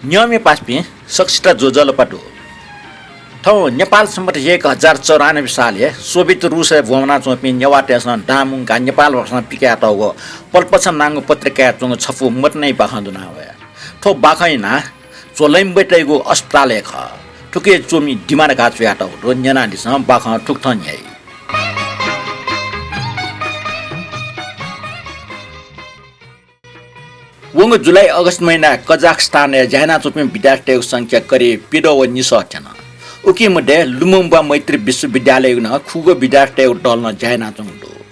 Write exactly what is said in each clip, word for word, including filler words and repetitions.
न्यंम्ह पासापिं सकसित ज्वजलपा दु। थौं नेपाल सम्बत एक हजार चौरानब्बे सालय् सोभियत रुसय् ब्वनाच्वंपिं नेवाःतय्सं दां मुंकाः नेपाल भाषां पिकयातःगु पलपछं नांगु पत्रिकाय् च्वंगु छपु मदनाइ बाखं दुना वया। थ्व बाखं नं झ्वलय् ब्वयातःगु अस्पतालय् खः। थुकी च्वमि दिमा धकाः च्वयातःगु दु, न्यनादिसँ बाखं थुकथं न्ह्याइ। वंगु जुलाई अगस्त महिनाय् कजाखस्तानय् ज्या यानाच्वंपिं विद्यार्थीतय्गु संख्या करिब पीदँ व निसः थ्यन। उकी मध्ये लुमुम्बा मैत्री विश्वविद्यालयय् नं खुगू विद्यार्थीतय्गु दल नं ज्या यानाच्वंगु दु।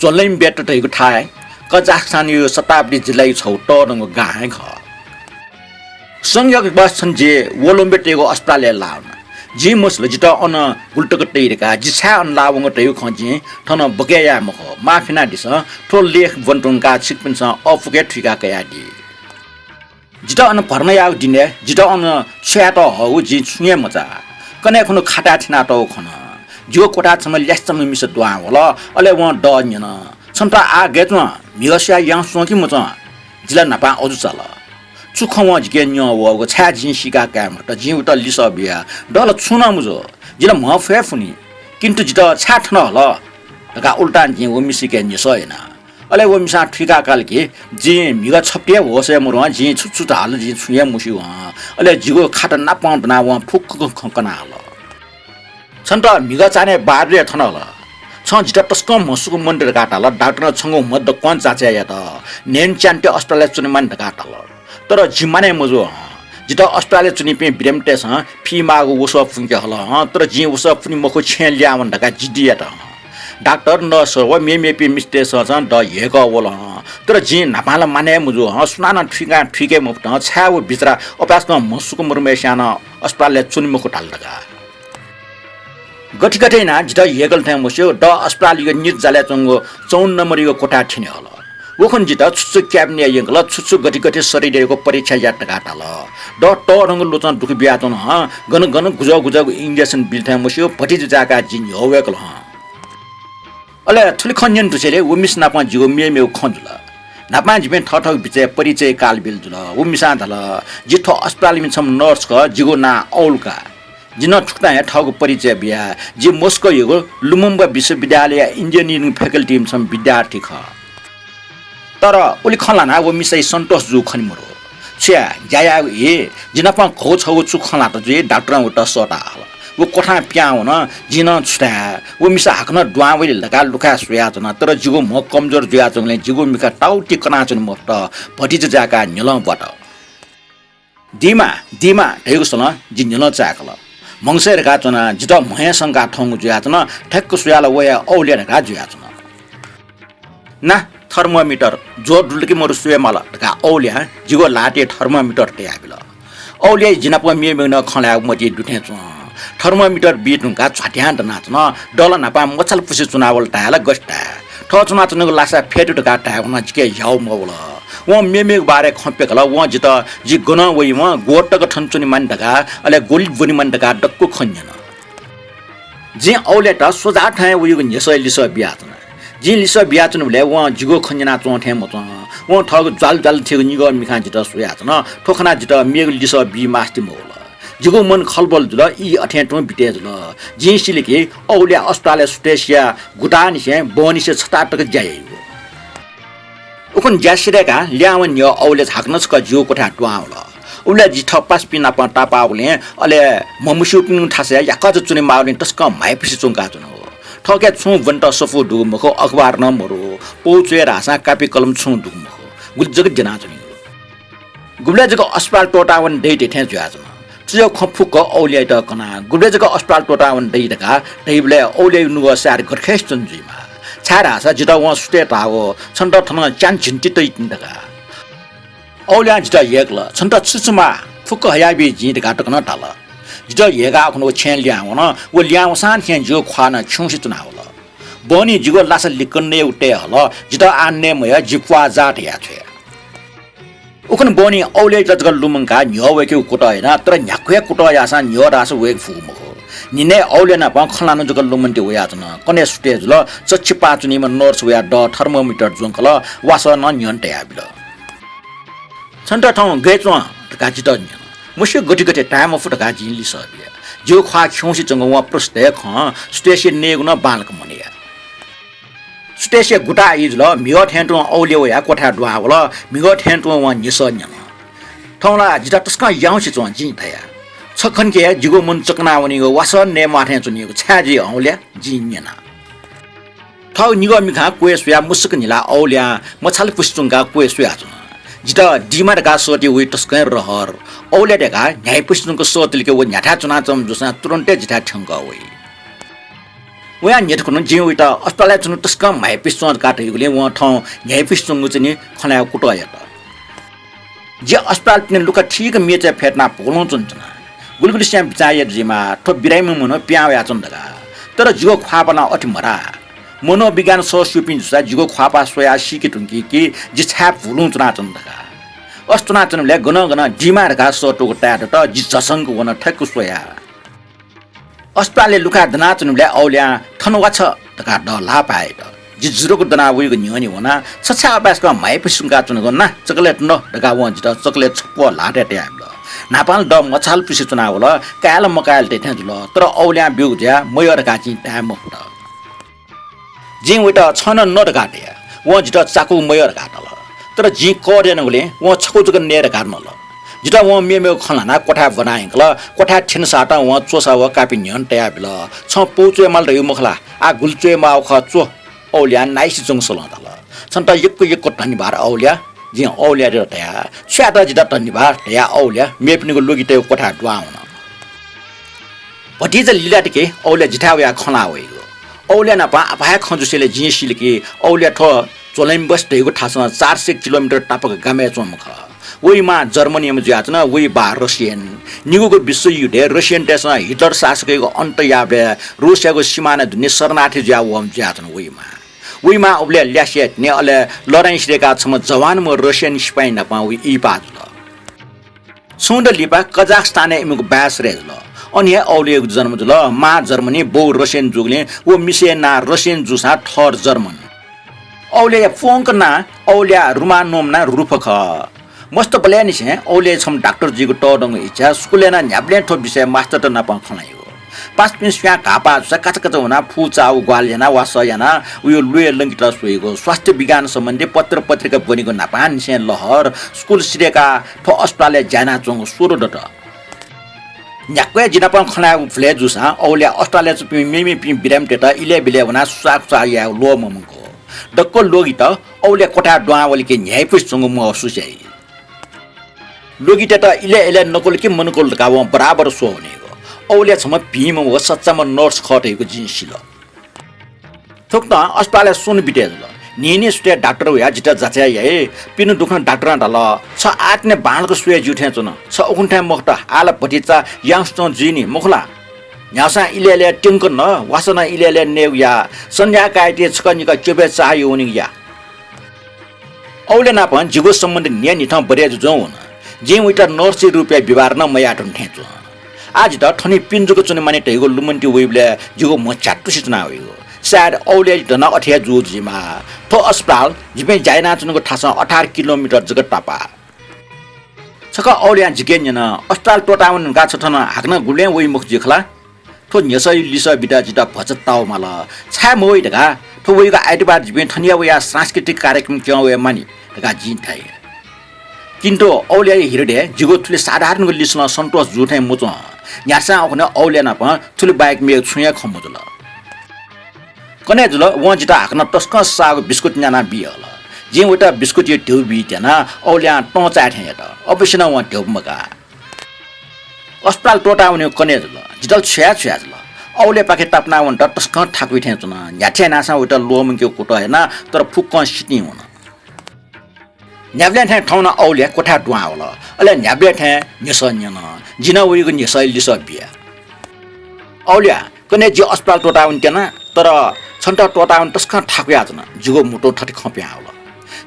झ्वलय् ब्वयात धइगु थाय् कजाखस्तानया शताब्दी जिल्लाया छगू तःधंगु गां हे खः। संयोगवश छन्हु जि वोलोम्बेतय्गु अस्पतालय् लाः वना। जिं मसिल, जितः अन गुलि तक तइ धकाः। जि छाय् अन लाः वंगु धइगु खँ जिं थन बकय् याये मखु। माफ यानादिसँ, थ्व लेख ब्वने धुंकाः छिकपिन्सं अःपुक हे थुइका कयादी। जितः अन भर्ना याःगु दिनय् जितः अन छ्वयातःगु जिं छुं हे मचाः। कन्हय् खुन्हु खाटाय् थ्यनातःगु खन। जिगु क्वथाय् छम्ह ल्यासेचम्ह मिसा दुहां वल, अले वं दः न्यन, "छन्त आः गय् च्वं, म्हिगः स्वयाः याउँसे च्वं कि मच्वं?" जि ला न्हापां अजू चाल। छु खँ वं जिके न्यं वःगु छाय् जिं सीका काये मफुत। जिं वयात लिसः बिया, "दः ला छुं नं मजू, जि ला म्हफु हे फुनि, किन्तु जितः छाय् थन हल?" धकाः उल्टां जिं व मिसाके न्ह्यसः याना। अले व मिसां थुइका काल कि जिं म्हिगः छप्ति हे होश हे मदु हं, जिं छु छु धाल जिं छुं हे मस्यू हं। अले जिगु खाटा नापं दुनाः वं फुक्क खँ कना हल। "छन्त म्हिगः चान्हय् बाःबिले थन हल। छं जितः तसकं म्हसुक मन्त धकाः धाल। डाक्टरं छंगु म्ह दक्वं जाँचय् यात। न्हय्न्हय् च्यान्हय् अस्पतालय् च्वनेमानि धकाः धाल। तर जि मानय् मजू हं। जितः अस्पतालय् च्वनीपिं बिरामीतय्सं फी माःगु वसः पुंके हल हं, तर जिं वसः पुने मखु, छेँय् ल्याहां वन धकाः जिद्दी यात हं। डाक्टर, नर्स व मेमेपिं मिस्तय्सं नं दः ह्यय्कः वल हं, तर जिं न्हापां ला मानय् मजू हं। सुनानं थुइकां थुइके मफुत हं, छाय् व बिचरा अपाय्सकं म्हसुक मदुम्हय्सिनं अस्पतालय् च्वने मखु धाल धकाः।" गथे गथे यानाः जितः ह्यय्कल थें मस्यू, दः अस्पतालया नित जालय् च्वंगु चौवन नम्बरया क्वथाय् थ्यने हल। व खन जितः छु छु क्याबिनय् यंकल, छु छु गथे गथे शरीरयागु परीक्षा यात धकाः धाल। दः तःधंगु ल्वचं दुःख बियाच्वन हं, गन गन गुजः गुजःगु injection बिल थें मस्यू, भतिचा जाय्काः जि न्ह्यः वय्कल हं। अले थुलि खँ न्यने धुसेंलि व मिसा नाप जिगु मेमेगु खँ जुल। न्हापां जिपिं थःथःगु बिचय् परिचय कालबिल जुल। व मिसां धाल, "जि थ्व अस्पतालया छम्ह नर्स खः, जिगु नां औल का।" जिं नं थुकथं हे थःगु परिचय बिया। जि मस्कोयागु लुमुम्बा विश्वविद्यालयया engineering faculty-या छम्ह विद्यार्थी खः। तर उलि खँ ल्हानाः व मिसाया सन्तोष जूगु खने मदु। छु याये, ज्या यायेगु ई, जि नाप घौ छगू छु खँ ल्हात जुइ, डाक्टरं वयात सःता हल। व क्वथां पिहां वन, जिं नं छु धाये। व मिसा हाकनं दुहां वइले धकाः लुखाय् स्वयाच्वना, तर जिगु म्ह कमजोर जुयाच्वंगुलिं जिगु मिखा ताउति कनाच्वने मफुत, भतिचा जाय्काः न्ह्यलं ब्वत। "दिमा, दिमा" धइगु सलं जि न्ह्यलं चाय्कल। म्हगसय् धकाः च्वनाः जितः म्हय् संकाः थंगु जुयाच्वन, ठ्याक्क स्वयाः ला व हे औलया धकाः जुयाच्वन। "ना, thermometer ज्वर दुल कि मदु स्वये माल" धकाः औलयां जिगु ल्हातय् thermometer तयाबिल। औलयाइ जि नाप मेमेगु नं खँ ल्हायेगु मतिइ दु थें च्वं। Thermometer बी धुंकाः झ्वाथ्यां दनाच्वन। दः ला न्हापां मछालापुसे च्वनावल धाये ला गथे धाये। थः च्वनाच्वनेगु लासा फय् दु धकाः धायेगु नं जिके ह्याउ मवल। वं मेमेगु बारे खँ प्यकल। वं जितः जि गनं वइवं, ग्वः तक थन च्वनेमानि धकाः, अले ग्वलि ब्वनेमानि धकाः दक्व खँ न्यन। जिं औलयात स्वझाः थें वइगु न्ह्यसःया लिसः बियाच्वना। जिं लिसः बियाच्वनाबलय् वं जिगु खँ न्यनाच्वं थें मच्वं। वं थःगु ज्वाल ज्वाल थीगु निगः मिखां जितः स्वयाच्वन। थ्व खनाः जितः मेगु लिसः बी मास्ति मवल। जिगु मन खलबल जुल, ई अथें तुं बितय् जुल। जिं सिल कि औलया अस्पतालय् सुथय् सियाः गुतांनिसें बहनिसे छता तक ज्या याइगु। उखुन्हु ज्या सिधय्काः ल्याहां वने न्ह्यः औलया हाकनं छकः जिगु क्वथाय् दुहां वल। उबलय् जि थः पासापिं नाप तापाःगुलिं, अले म्हमस्यूपिनिगु थासय् याकःचा च्वने माःगुलिं तसकं म्हाइपुसे च्वंकाच्वनागु। थःके छुं ब्वनेत सफू दुगु मखु, अखबार नं मदु। पौ च्वये धाःसां कापि कलम छुं दुगु मखु। गुलि जक द्यनाच्वनीगु। गुबलय् जक अस्पताल त्वःतावने दइ धइथें जुयाच्वन। थुज्याःगु खँ फुक्क औलयाइत कनाः गुबलय् जक अस्पताल त्वःतावने दइ धकाः धइबलय् औलयागु नुगः सायद गथे खय्से च्वने जुइमाः, छाय्धाःसा जितः वं सुथय् धाःगु, "छन्त थन च्यान्हय् झिन्ति तइ तिनि" धकाः। औलयां जितः ह्यय्कल, "छन्त छु छु माः, फुक्क हयाबी जिं" धकाः तक नं धाल। जितः ह्यय्काः अखुन्हु व छेँय् लिहां वन। व लिहां वःसांनिसें जिगु ख्वाः नं खिउँसे च्वनावल। बहनी जिगु लासा लिक्क नयेगु तये हल। जितः आः नये मयः, जि प्वाः जाः धयाछ्वये। उखुन्हु बहनी औलयाइत जक लुमंकाः न्ह्यः वय्केगु कुतः याना, तर न्ह्याक्व हे कुतः याःसां न्ह्यः धाःसा वय्के फुगु मखु। न्हिनय् औलया नाप खँ ल्हानागु जक लुमन्ति वयाच्वन। कन्हय् सुथय् जुल। चच्छि पाः च्वनीम्ह नर्स वयाः दः thermometer ज्वंकल, वासः नं न्ह्यःने तयाबिल। "छन्त थौं गय् च्वं?" धकाः जितः न्यन। मस्यू गथे गथे ताये मफु धकाः जिं लिसः बिया। जिगु ख्वाः खिउँसे च्वंगु वं प्रश्न धया खँ सुतेशया नयेगु नं बांलाक मनया। सुतेशया गुता ई जुल, म्हिगः थें तुं औले वयाः क्वथाय् दुहां वल, म्हिगः थें तुं वं न्ह्यसः न्यन। थौं ला जितः तसकं याउँसे च्वं जिं धया। छ खंकेत जिगु मन चकना वनीगु, वासः नये म्वाः थें च्वनीगु, छाय् जुइ औले? जिं न्यना। थःगु निगः मिखां क्वय् स्वयाः मुसुक न्हिलाः औल्यां मछालापुसे च्वंकाः क्वय् स्वयाच्वन। जितः दिमा धकाः सःते वइ तसकं रहर। औले धकाः न्ह्याइपुसे च्वंक सःतल कि व न्ह्याथाय् च्वनाच्वंम्ह जूसां तुरुन्त हे जिथाय् थ्यंकः वइ। वयां न्ह्यथुकथं जिं वइत अस्पतालय् च्वनेगु तसकं म्हाइपुसे च्वं धकाः धयागुलिं वं थौं न्ह्याइपुसे च्वंगु चुनि खँ ल्हायेगु कुतः यात। जि अस्पताल पिने लुखा ठीक मेचय् फ्यतुनाः भुगुलुं च्वनाच्वना। गुलिगुलिसियां बिचाः याये जुइमाः, थ्व बिरामीम्ह मनू पिहां वयाच्वन धकाः। तर जिगु ख्वाःपाः नं अथे मधाः। मनोविज्ञान सः स्यूपिं जूसा जिगु ख्वाःपाः स्वयाः सीके धुंकी कि जि छाय् भुगुलुं च्वनाच्वन धकाः। अथे च्वनाच्वनेबलय् गनं गनं दिमा धकाः सःतूगु ताये दत, जि झसंक वन थ्यक्क स्वयाः। अस्पतालय् लुखाय् दनाच्वनेबलय् औल्यां थन वा छ धकाः दः ल्हाः पाय्‌त। जि जुरुक्क दनाः वइगु न्ह्यःने वनाः छ छाय् अपाय्‌सकं म्हाइपुसे च्वंकाच्वनागु ना, चकलेट न धकाः वं जितः चकलेट छप्वः ल्हातय् तयाबिल। न्हापां ला दः मछालापुसे च्वनाः वल, काये ला मकाये ला धइथें जुल, तर औल्यां ब्यूगु जुयाः मयः धकाः जिं ताये मफुत। जिं वइत छं नं न धकाः धया। वं जितः चाकु मयः धकाः धाल। तर जिं कःद्यनागुलिं वं छकू जक नये धकाः नल। जितः वं मेमेगु खँ ल्हानाः क्वथाय् ब्वना यंकल। क्वथाय् थ्यनेसातं वं च्वसा व कापि न्ह्यःने तयाबिल। छं पौ च्वयेमाल धयागु मखु ला? आः गुलि च्वये माःगु खः, च्व। औल्यां नाइसे च्वंगु सलं धाल। छन्त यक्व यक्व धन्यवाद औल्या। जिं औल्यायात धया, छु यात जितः धन्यवाद धयाः औल्या मेपिनिगु ल्वगितय्‌गु क्वथाय् दुहां वन। भतिचा लिलात कि औल्या जिथाय् वयाः खँ ल्हाः वइगु। औल्या नाप आपाः हे खँ जुसेंलि जिं सिल कि औल्या थ्व कोलम्बस धइगु थासं चार सय किलोमिटर तापाक गामय् च्वंम्ह खः। वइ मां जर्मनीम्ह जुयाच्वन, वइ बाः रसियन। निगूगु विश्वयुद्धय् रसियनतय्‌सं हिटलर शासकयागु अन्त याःबलय् रुसयागु सिमाना दुने शरणार्थी जुयाः वःम्ह जुयाच्वन वइ मां। वइ मां उबलय् ल्यासे धिने अले लडाइँ सिधय्‌काः छम्ह जवानम्ह रसियन सिपाइँ नाप वइ इहिपाः जुल। छुं दँ लिपा कजाखस्तानय् इमिगु viceroy जुल। अन हे औल्यायागु जन्म जुल। मां जर्मनी, बौ रसियन जूगुलिं व मिसाया नां रसियन जूसां थर जर्मन। औल्याया प्वंक नां औल्या रोमानोभना रुफ खः। मस्तबलय्‌निसें औल्याया छम्ह डाक्टर जुइगु तःधंगु इच्छा। स्कूलय् नं न्ह्याबलें थ्व विषयय् मास्टरत नाप खँ ल्हाइगु। पासापिं स्वयां घाःपाः जूसा काचाकाचा वनाः फुचाःगु ग्वाहालि यानाः वासः यानाः वयागु ल्वय् लंकेत स्वइगु। स्वास्थ्य विज्ञान सम्बन्धी पत्र पत्रिका ब्वनेगु न्हापांनिसें लहर। स्कूल सिधय्‌काः थ्व अस्पतालय् ज्या यानाच्वंगु स्वदँ दत। न्ह्याक्व हे जि नाप खँ ल्हायेगु भुलय् जूसां औल्याया अस्पतालय् च्वंपिं मेमेपिं बिरामीतय्‌त इलय् बिलय् वनाः सुसाःकुसाः यायेगु ल्वः ममंकू। दक्व ल्वगित औल्या क्वथाय् दुहां वल कि न्ह्याइपुसे च्वंगु महसुस याइ। ल्वगितय्‌त इलय् इलय् नकल कि मनकल धकाः वं बराबर स्वः वनीगु। औल्या छम्ह भिंम्ह व सच्चाम्ह nurse खः धइगु जिं सिल। थुकथं अस्पतालय् स्वन्हु बिते जुल। न्हिं न्हिं सुथय् डाक्टर वयाः जितः जाँचय् याइ। पिने दुखं डाक्टरं धाल, छ आःतिनि बांलाक स्वये ज्यू थें च्वन। छ उखुन्हु थें मखुत, आः ला भतिचा याउँसे च्वं जुइ नि, मखु ला? न्ह्याःसां इलय् इलय् त्यंक न, वासः नं इलय् इलय् नयेगु या। सन्ध्या कायेत छकः निकः क्यबय् चाःह्यू वनीगु या। औल्या नाप जिगु सम्बन्ध न्हियान्हिथं बढे जुजुं वन। जिं वइत nurse-या रूपय् व्यवहार नं मयाः धुन थें च्वं। आः जितः थन पिने जक च्वने मानि धइगु लुमन्ति वइबलय् जिगु म्ह झ्यातुसे च्वना वइगु। सायद औल्यायात नं अथे हे जू जुइमाः। थ्व अस्पताल जिपिं ज्या यानाच्वनागु थासं अठार किलोमिटर जक तापाः। छकः औल्यां जिके न्यन, अस्पताल त्वःतावने धुंकाः छ थन हाकनं गुबलें वइ मखु जुइ खला? थ्व न्ह्यसःया लिसः बीत जितः भचा ताःगु माल। छाय् मवइ धकाः, थ्व वइगु आइतबार जिपिं थनिया वयाः सांस्कृतिक कार्यक्रम क्यं वये मानि धकाः जिं धाइ। किन्तु औल्याया हृदयय् जिगु थुलि साधारणगु लिसलं सन्तोष जू थें मच्वं। न्ह्याथासं उखुन्हु औल्या नाप थुलि बाहेक मेगु छुं हे खँ मजुल। कन्हय् जुल, वं जितः हाकनं तसकं साःगु बिस्कुट न्यानाः बियाहल। जिं वइत बिस्कुटया ध्यबा बीत्यना, औल्यां तं चाये थें यात। अवश्य नं वं ध्यबा मगाः। अस्पताल त्वःताः वनेगु कन्हय् जुल। जितः छु याये छु याये जुल। औल्यापाखे तापाना वनेत तसकं थाकुइ थें च्वन। न्ह्याथे न्ह्याथासं वइत ल्वःमंकेगु कुतः याना, तर फुक्कं सितिं वन। न्ह्याबलें थें थौं नं औल्या क्वथाय् दुहां वल। अले न्ह्याबलें थें न्ह्यसः न्यन। जिं नं वइगु न्ह्यसःया लिसः बिया। औल्या, कन्हय् जि अस्पताल त्वःताः वनेत्यना, तर छन्त त्वःताः वने तसकं थाकुयाच्वन। जिगु म्हुतुं थथे खँ पिहां वल।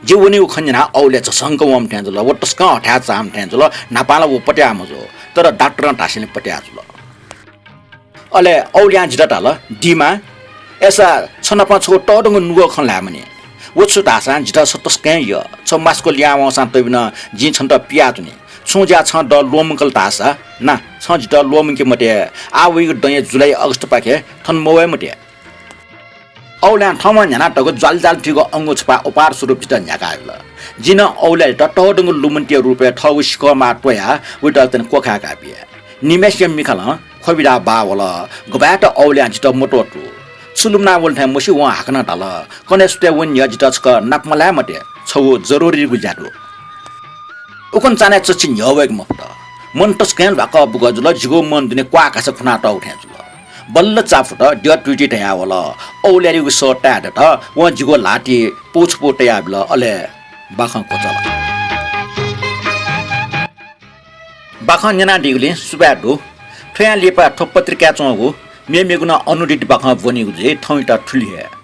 जि वनीगु खँ न्यनाः औल्या झसंक वंम्ह थें जुल। व तसकं हथाय् चाःम्ह थें जुल। न्हापां ला व पत्याः मजू, तर डाक्टरं धासेंलि पत्याः जुल। अले औल्यां जितः धाल, दिमा, अय्‌सा छ नाप छगू तःधंगु नुगः खँ ल्हायेमानि। व छु धाःसां जितः छ तसकं यः। छ मास्क लिहां वंसां तबिनं जिं छन्त पियाच्वनी। छुं ज्या छं दँ ल्वःमंकल धाःसा, ना, छं जितः ल्वःमंके मते। आः वइगु दँय् जुलाई अगस्तपाखे थन मवये मते। औल्यां थःम्हं न्ह्यानातःगु ज्वालज्वाल थुइगु अंगू छपा उपहार स्वरूप जितः न्ह्याकाबिल। जिं नं औल्यायात तःधंगु लुमन्तिया रूपय् थःगु सिकःमाः त्वयाः वइत थन क्वखाय्‌का बिया। निम्हय्‌सिया मिखालं ख्वबिदा बाः वल। गबलय् त औल्यां जितः मत्वःतू। छु लुमना वल थें मस्यू वं हाकनं धाल, कन्हय् सुथय् वने न्ह्यः जितः छकः नाप मलाये मते, छगू जरुरीगु ज्या दु। उखुन्हु चान्हय् चच्छि न्ह्यः वय्‌के मफुत। मन तसकं ल्वाकः बुकः जुल, जिगु मन दुने क्वाः घास खुनातःगु थें जुल। बल्ल चाफुत द्यः तुइति तयावल। औल्यायागु सः ताये दत, वं जिगु ल्हातिइ पुछपु तयाबिल, अले बाखं क्वचाल। बाखं न्यनादीगुलिं सुभाय् दु। थ्वयां लिपा थ्व पत्रिकाय् च्वंगु मेमेगु नं अनुदित बाखं ब्वनीगु जुइ, थौंयात थुलि हे।